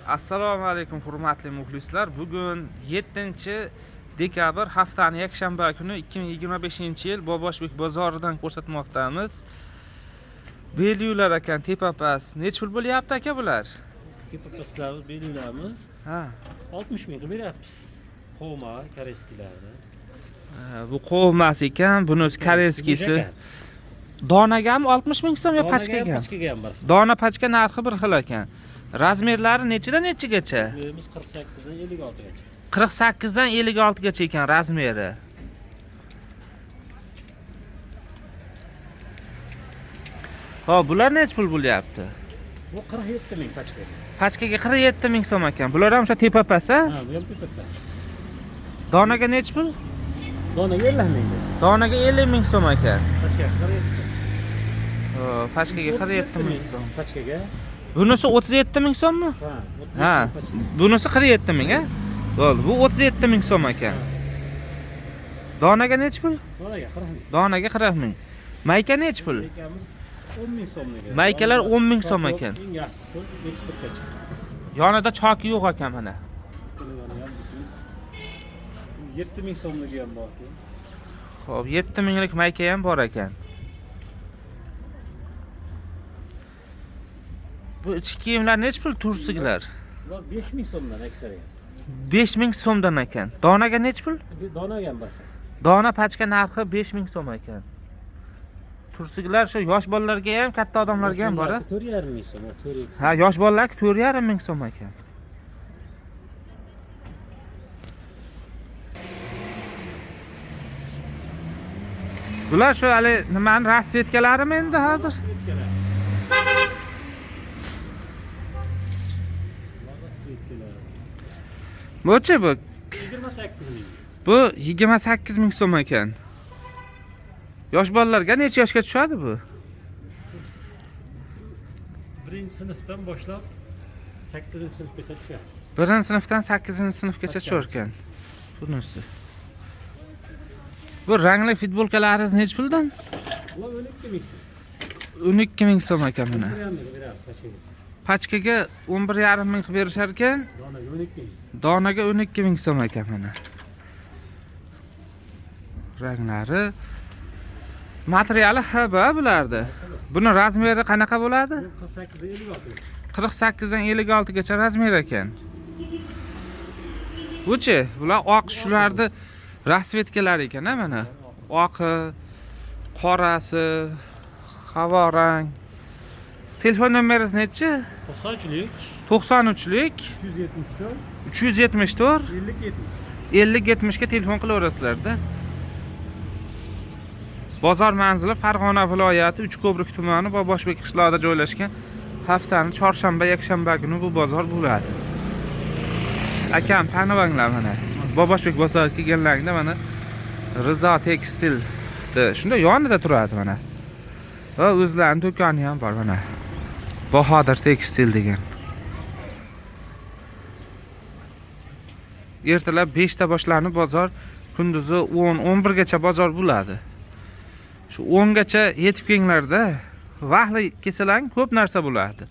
Assalomu alaykum hurmatli muxlislar. Bugun 7 dekabr, haftani yakshanba kuni 2025-yil Boboshbek bozoridan ko'rsatmoqdamiz. Belyular ekan, tepa-past. Necha pul bo'lyapti aka bular? Tepapastlarimiz, belgilarimiz Ha. 60 ming qilib beryapmiz. Qovma, koreyskilarni. Bu qovmasi ekan, buni koreyskisi. Donagami 60 ming so'm yo pachkaga? Pachkaga ham bir. Dona pachka narxi bir xil ekan. Razmerlari nechidan nechigacha? Berimiz 48 dan 56 gacha. 48 dan 56 gacha ekan razmeri. Xo'p, bular necha pul bo'lyapti? Bu 47 ming pachkaga. Pachkaga 47 ming so'm ekan. Bular ham o'sha tepa-pas, a? Ha, bu ham tepa. Donaga necha pul? Donaga 50 ming. Donaga 50 ming so'm ekan. Pachkaga 47. Xo'p, pachkaga 47 ming so'm. Pachkaga. Bunisi 37 ming so'mmi? Ha, 37 Ha, pachka. bunisi 47 ming, a? Bo'ldi, bu 37 ming so'm ekan. Donaga necha pul? Donaga 40 ming. Donaga 40 ming. Mayka necha pul? Maykamiz 10 ming so'mligi. Maykalar 10 ming so'm Choki ekan. Eng yaxshisi eksportgacha. Yonida choki yo'q ekan mana. Buni yoni ham butun. 7 ming so'mligi ham bor. Xo'p, 7 minglik mayka ham bor ekan. Bu ichki kiyimlar necha pul tursiglar? Bular 5 ming so'mdan aksariyat. 5 ming so'mdan ekan. Donaga necha pul? Donaga ham bir xil. Dona pachka narxi 5 ming so'm ekan. Tursiglar shu yosh bolalarga ham, katta odamlarga ham bor, a? 4,5 ming so'm, 4. Ha, yosh bolalarga 4,5 ming so'm ekan. Bular shu hali nimani rasvetkalarimi endi hozir? Buchi bu? 28 ming. Bu 28 ming so'm ekan. Yosh bolalarga necha yoshga tushadi bu? Birinchi sinfdan boshlab 8 sinfgacha tushadi. Birinchi sinfdan 8 sinfgacha tushar ekan. Bunisi. Bu rangli futbolkalaringiz necha puldan? Bular 12 ming so'm. 12 ming so'm ekan mana. 1,5 ming beramiz pachkaga. Pachkaga 11,5 ming qilib berishar ekan. Donaga 12 ming. Donaga 12 ming so'm ekan mana. Ranglari. Materiali HB bulardi. Buni razmeri qanaqa bo'ladi? Bu 48 dan 56. 48 dan 56 gacha razmer ekan. Buchi, bular oq shularni rasvetkalari ekan, a mana. Oqi, qorasi, havo rang. Telefon nomeringiz nechi? 93lik 93lik 374 374 50 70. 50 70 ga telefon qilaverasizlarda. Bozor manzili Farg'ona viloyati Uchko'prik tumani Boboshbek qishlog'ida joylashgan. Haftani chorshanba, yakshanba kuni bu bozor bo'ladi. Akam tanivanglar mana. Boboshbek bozoriga kelganlaringda mana Rizo tekstil shunda yonida turadi mana. Va o'zlarining do'koni ham bor mana. Bahodir tekstil degan. Ertalab 5 ta boshlanib bozor kunduzi 10-11 gacha bozor bo'ladi. Shu 10 gacha yetib kelinglarda, vaqtli kelsalaring ko'p narsa bo'ladi.